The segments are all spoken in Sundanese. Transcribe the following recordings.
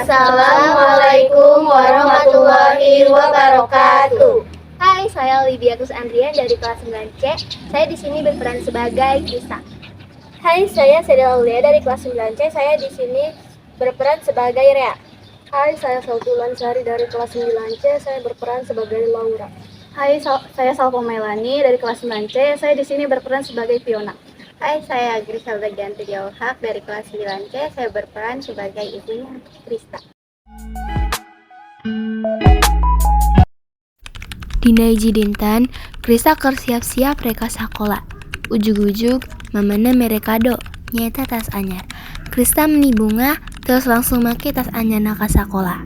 Assalamualaikum warahmatullahi wabarakatuh. Hai, saya Olivia Kus Andrian dari kelas 9C. Saya di sini berperan sebagai Krista. Hai, saya Sedel Aulia dari kelas 9C. Saya di sini berperan sebagai Rea. Hai, saya Sautulan Sari dari kelas 9C. Saya berperan sebagai Laura. Hai, saya Salvo Melani dari kelas 9C. Saya di sini berperan sebagai Fiona. Hai, saya Griselda Ganti Hak dari kelas 9C. Saya berperan sebagai ibunya Krista. Dina hiji dinten, Krista keur siap-siap rek ka sakola. Ujug-ujug, mamana mere kado, nyaeta tas anyar. Krista meni bungah, terus langsung make tas anyarna ka sakola.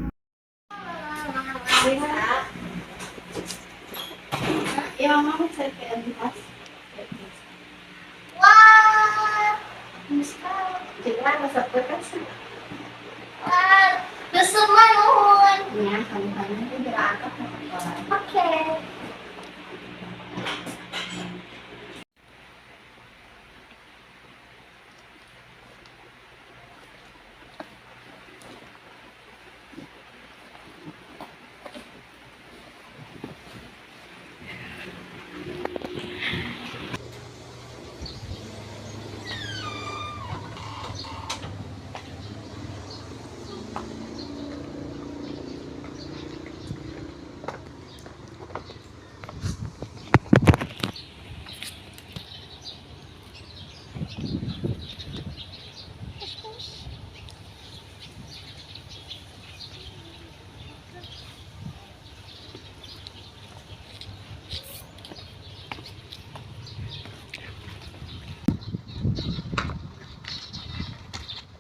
Ya, mama saya tas. Wah, Jangan masa kan. Wah, besok mah nuhun. Ya, kami-kami itu berangkat ke sekolah. Oke.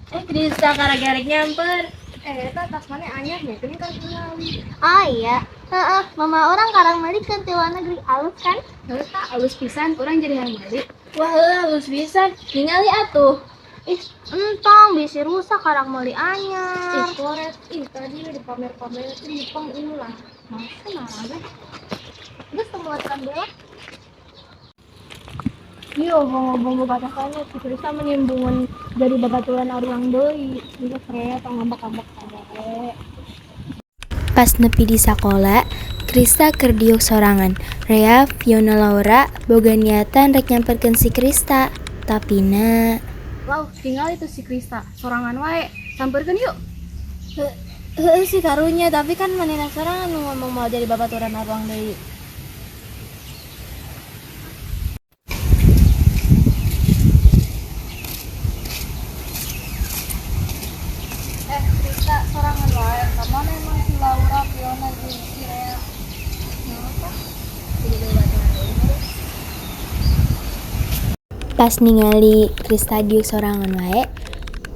Eh, Krista karek nyamper. Eh, eta tas mana anyar nya, geuning kan kenali. Oh iya, heeh, mama urang karang meulikeun ti luar negeri, alus kan? Heuh, tah alus pisan, urang jadi hayang meuli. Wah, heuh, halus pisan. Ningali atuh. Ih, entong bisi rusak karang meuli anyar. Ih, koret. Ih, tadi udah dipamer-pamer lipeng ulah. Masa narawe? Geus temuan bela. Iya, ngomong-ngomong batasannya si Krista menimbungan jadi babaturan aruang deui. Geus re tong ngambek-ngambek wae. Pas nepi di sakola, Krista keur diuk sorangan. Rea, Fiona, Laura boga niatan rek nyamperkeun si Krista. Tapi na Wow, tinggal itu si Krista, sorangan wae. Samperkeun yuk. Heeh sih karunya, tapi kan manehna sorangan nu ngomong mau jadi babaturan aruang deui. Eh, Krista sorangan wae. Kamana emang si Laura, Fiona, jeung si Rea? Kenapa? Jadi babaturan deui. Pas ningali Krista diuk sorangan wae,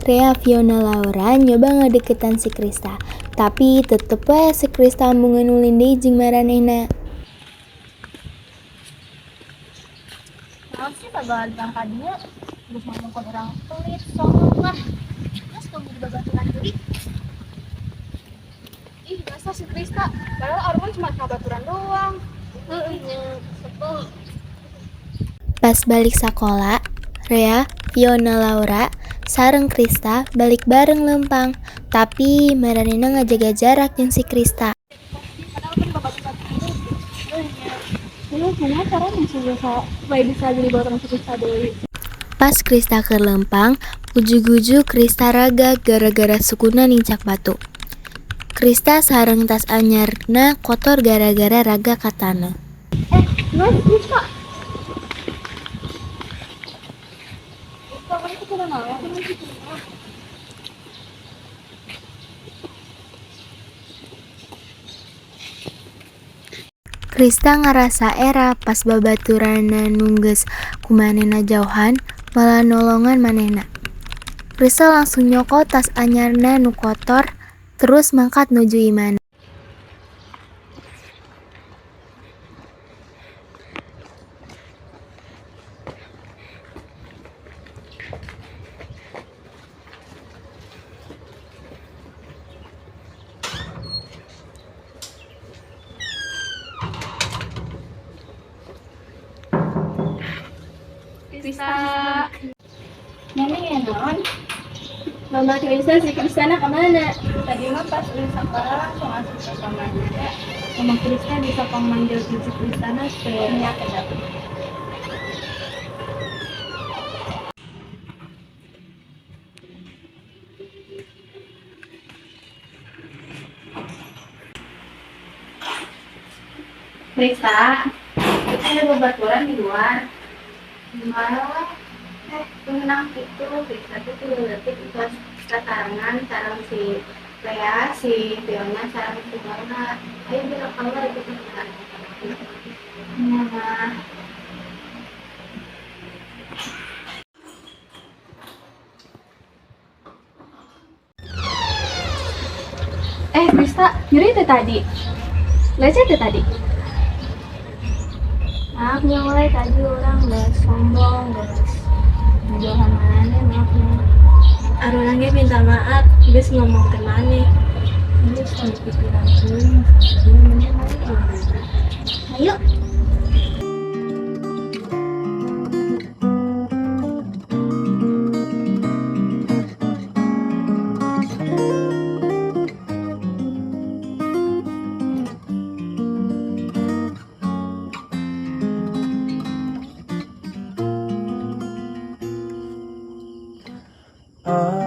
Rea, Fiona, Laura nyoba ngadeukeutan si Krista. Tapi tetep wae si Krista embungeun ulin deui jeung maranehna. Naon sih sagala datang ka dieu? Geus ngomongkeun urang pelit, sombong lah. Terus kamu jadi babaturan deui. Ih, masa si Krista? Padahal Arman cuma kabaturan doang. Heeh, nya sebel. Pas balik sakola, Rea, Fiona, Laura sareng Krista balik bareng lempang. Tapi maranehna ngajaga jarak jeung si Krista. Padahal kan babaturan Lu kumaha caranya sih bisa supaya bisa jadi babaturan si Krista deui? Pas Krista keur lempang, ujug-ujug Krista ragag gara-gara sukuna nincak batu. Krista sareng tas anyarna kotor gara-gara ragag ka taneuh. Eh, gimana Krista? Krista, mana itu kunaon? Aku masih kunaon? Krista ngarasa era pas babaturanna nu geus ku manehna jauhan malah nolongan manehna. Krista langsung nyokot tas anyarna nu kotor terus mangkat nuju imahna. Krista. Mami ya naon? Mama Krista si Kristana kemana? Tadi mah pas ulin sekolah langsung asup ke kamar juga. Mama Krista bisa panggil cici Kristana teh. Nya kedap. Krista, kita ada babaturan di luar. Gimana lah? Tenang gitu, Krista tuh tuh leutik kelas tatarangan sareng si Lea, si Fiona, sareng si Laura. Ayo kita keluar ikut kenalan. Nah, Krista, nyeri teh tadi. Lecet teh tadi. Maaf nya, mulai tadi urang geus sombong, geus ngejauhan maneh, maaf nya. Arurang ge minta maaf, geus ngomong ke maneh. Geus tong dipikiran teuing, mending hayu. Ayo. I